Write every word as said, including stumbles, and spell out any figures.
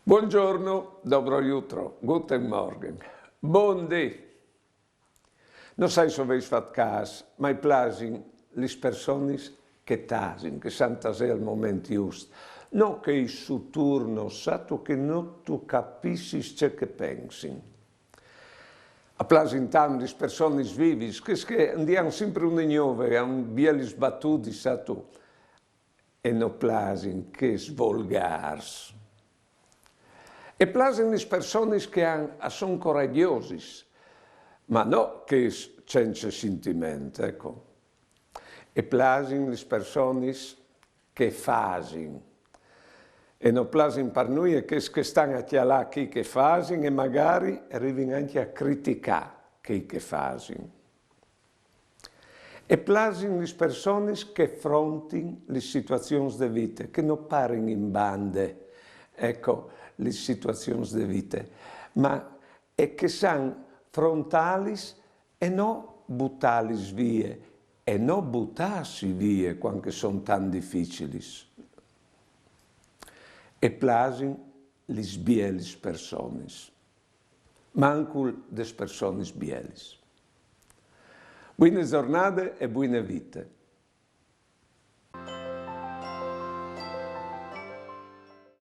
Buongiorno, dobro jutro, guten Morgen, bon dì. No sai se o veis fat câs, ma i plasin lis personis che tasin, che san tasê al moment just, no chei su turno, satu, che no tu capissis ce che pensin. A plasin tant lis personis vivis, chês che a 'nd àn simpri une gnove, a àn bielis batudis, satu, e no plasin chês volgârs. E plasin lis personis che a son coragjosis, ma no chês cence sintiment, eco. E plasin lis personis che fasin. E no plasin par nuie chês che stan a cjalâ chei che fasin e magari a rivin ancje a criticâ chei che fasin. E plasin lis personis che frontin lis situazions de vite, che no parin in bande, eco, lis situazions de vite, ma e che san frontâlis e no butâlis vie, e no butâsi vie cuant che son tant dificilis. E plasin lis bielis personis, mancul des personis bielis. Buine zornade e buine vite.